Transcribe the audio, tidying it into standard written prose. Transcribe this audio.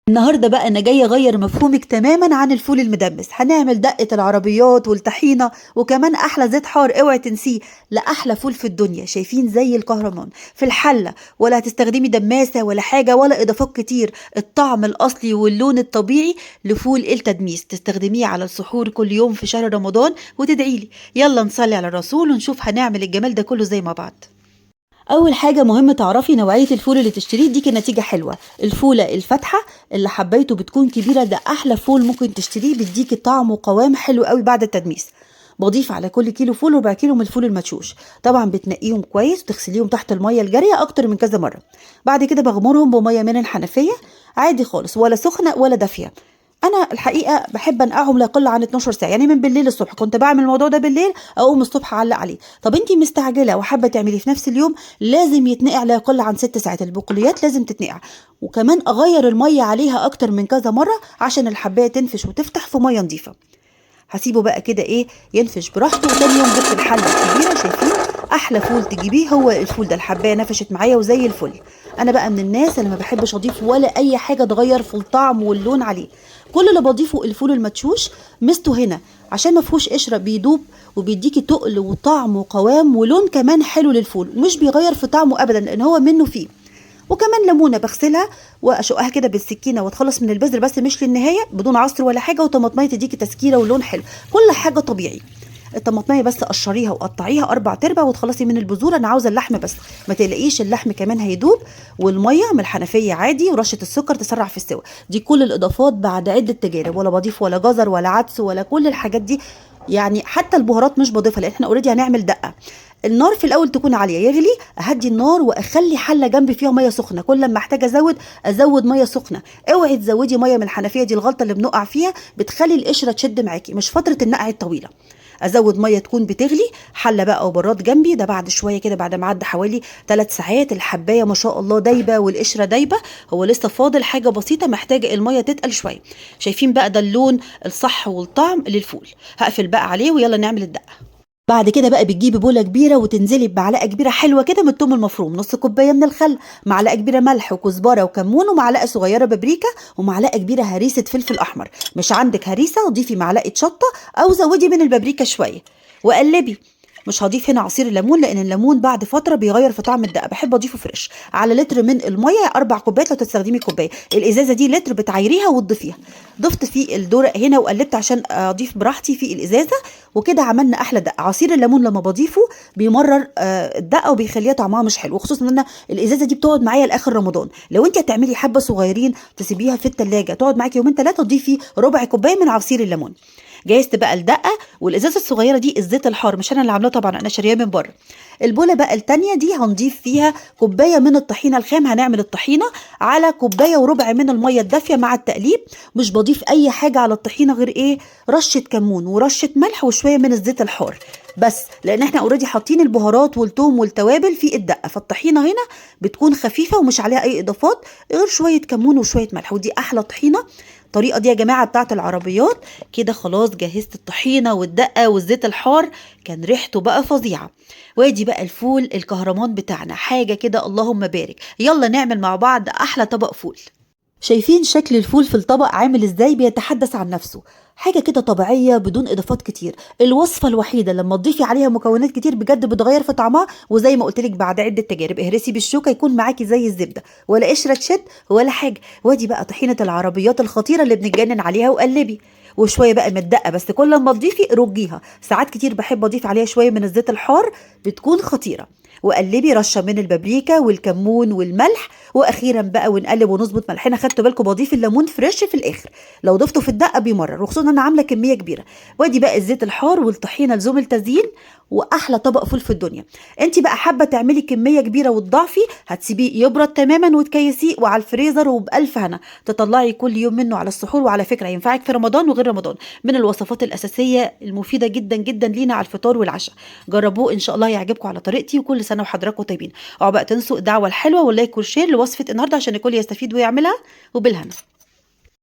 النهارده بقى انا جاية اغير مفهومك تماما عن الفول المدمس. هنعمل دقه العربيات والطحينه، وكمان احلى زيت حار اوعي تنسيه، لاحلى فول في الدنيا. شايفين زي الكهرمان في الحلة، ولا هتستخدمي دماسه ولا حاجة ولا اضافات كتير. الطعم الاصلي واللون الطبيعي لفول التدميس تستخدميه على السحور كل يوم في شهر رمضان وتدعيلي. يلا نصلي على الرسول ونشوف هنعمل الجمال ده كله زي مع بعض. اول حاجة مهم تعرفي نوعية الفول اللي تشتريه دي نتيجة حلوة. الفوله الفاتحة اللي حبيته بتكون كبيرة، ده احلى فول ممكن تشتريه، بيديكي طعم وقوام حلو قوي بعد التدميس. بضيف على كل كيلو فول ربع كيلو من الفول المدشوش، طبعا بتنقيهم كويس وتغسليهم تحت المية الجارية اكتر من كذا مرة. بعد كده بغمرهم بميه من الحنفية عادي خالص، ولا سخنة ولا دافيه. انا الحقيقة بحب انقعهم لا يقل عن 12 ساعة، يعني من بالليل الصبح كنت بعمل الموضوع ده بالليل، اقوم الصبح اعلق عليه. طب انتي مستعجلة وحابة تعمليه في نفس اليوم، لازم يتنقع لا يقل عن 6 ساعات. البقوليات لازم تتنقع، وكمان اغير المية عليها اكتر من كذا مرة عشان الحبايه تنفش وتفتح في مية نظيفة. هسيبه بقى كده ايه ينفش براحته. وتاني يوم جبت الحلة الكبيرة، شايفين احلى فول تجيبيه هو الفول ده، الحبايه نفشت معايا وزي الفل. انا بقى من الناس اللي ما بحبش اضيف ولا اي حاجة تغير في الطعم واللون عليه. كل اللي بضيفه الفول المدشوش، ميزته هنا عشان ما فيهوش قشرة، بيدوب وبيديكي تقل وطعم وقوام ولون كمان حلو للفول، ومش بيغير في طعمه ابدا لان هو منه فيه. وكمان ليمونه بغسلها واشقها كده بالسكينة واتخلص من البذر، بس مش للنهاية، بدون عصر ولا حاجة. وطماطميه تديكي تسكيره ولون حلو، كل حاجة طبيعي. الطماطميه بس قشريها وقطعيها 4 ارباع وتخلصي من البذور. انا عاوزه اللحم بس، ما تقلقيش اللحم كمان هيدوب. والمية من الحنفية عادي، ورشه السكر تسرع في السوى. دي كل الاضافات بعد عده تجارب، ولا بضيف ولا جزر ولا عدس ولا كل الحاجات دي، يعني حتى البهارات مش بضيفها لان احنا already هنعمل دقه. النار في الاول تكون عالية، يغلي اهدي النار واخلي حله جنبي فيها مية سخنة، كل ما احتاج ازود مية سخنة. اوعي تزودي مية من الحنفية، دي الغلطة اللي بنقع فيها، بتخلي القشرة تشد معاكي، مش فترة النقع الطويلة. ازود مية تكون بتغلي، حله بقى وبراد جنبي. ده بعد شوية كده، بعد ما عدى حوالي 3 ساعات، الحبايه ما شاء الله دايبه والقشره دايبه، هو لسه فاضل حاجة بسيطة محتاجه المية تتقل شوية. شايفين بقى ده اللون الصح والطعم للفول. هقفل بقى عليه ويلا نعمل الدقة. بعد كده بقى بتجيبي بوله كبيرة وتنزلي بمعلقه كبيرة حلوة كده من الثوم المفروم، نص كوباية من الخل، معلقه كبيرة ملح وكزبره وكمون، ومعلقة صغيرة بابريكا، ومعلقة كبيرة هريسه فلفل احمر. مش عندك هريسه ضيفي معلقه شطه او زودي من البابريكا شوية وقلبي. مش هضيف هنا عصير الليمون لان الليمون بعد فترة بيغير في طعم الدقة، بحب اضيفه fresh. على لتر من المية 4 كوبايات، لو تستخدمي كوباية، الازازه دي لتر بتعايريها وتضيفيها. ضفت في الدورق هنا وقلبت عشان اضيف براحتي في الازازه، وكده عملنا احلى دقه. عصير الليمون لما بضيفه بيمرر الدقة وبيخليها طعمها مش حلو، وخصوصا ان انا الازازه دي بتقعد معايا لاخر رمضان. لو انت هتعملي حبه صغيرين تسيبيها في الثلاجة تقعد معاكي يومين 3، تضيفي ربع كوباية من عصير الليمون. جهزت بقى الدقة، والازازه الصغيرة دي الزيت الحار، مش انا اللي عاملاه طبعا، انا شارياه من بره. البوله بقى التانية دي هنضيف فيها كوباية من الطحينه الخام، هنعمل الطحينه على كوباية وربع من المية الدافيه مع التقليب. مش بضيف اي حاجة على الطحينه غير ايه، رشه كمون ورشه ملح وشوية من الزيت الحار بس، لان احنا already حاطين البهارات والثوم والتوابل في الدقة، فالطحينه هنا بتكون خفيفة ومش عليها اي اضافات غير شوية كمون وشوية ملح، ودي احلى طحينه. الطريقة دي يا جماعة بتاعت العربيات. كده خلاص جهزت الطحينه والدقه والزيت الحار، كان ريحته بقى فظيعة. وادي بقى الفول الكهرمان بتاعنا، حاجة كده اللهم بارك. يلا نعمل مع بعض احلى طبق فول. شايفين شكل الفول في الطبق عامل ازاي، بيتحدث عن نفسه، حاجة كده طبيعية بدون اضافات كتير. الوصفة الوحيدة لما تضيفي عليها مكونات كتير بجد بتغير في طعمها، وزي ما قلت لك بعد عده تجارب. اهرسي بالشوكة يكون معاكي زي الزبدة، ولا قشرة تشد ولا حاجة. وادي بقى طحينه العربيات الخطيرة اللي بنتجنن عليها، وقلبي. وشوية بقى من الدقة، بس كل ما تضيفي رجيها. ساعات كتير بحب اضيف عليها شوية من الزيت الحار، بتكون خطيرة. وقلبي رشه من البابريكا والكمون والملح، واخيرا بقى ونقلب ونظبط ملحنا. خدتوا بالكم بضيف الليمون fresh في الاخر، لو ضفته في الدقة بيمرر، وخصوصا انا عامله كمية كبيرة. وادي بقى الزيت الحار والطحينه لزوم التزيين، واحلى طبق فول في الدنيا. انت بقى حابة تعملي كمية كبيرة وتضعفي، هتسيبيه يبرد تماما وتكيسيه وعلى الفريزر، وبالف هنا تطلعي كل يوم منه على السحور. وعلى فكرة ينفعك في رمضان وغير رمضان، من الوصفات الاساسية المفيدة جدا جدا لينا على الفطار والعشاء. جربوه ان شاء الله يعجبكم على طريقتي، وكل سنة وحضراتكم طيبين. اوعوا بقى تنسوا الدعوة الحلوة وال like وال share لوصفه النهارده عشان الكل يستفيد ويعملها، وبالهنا.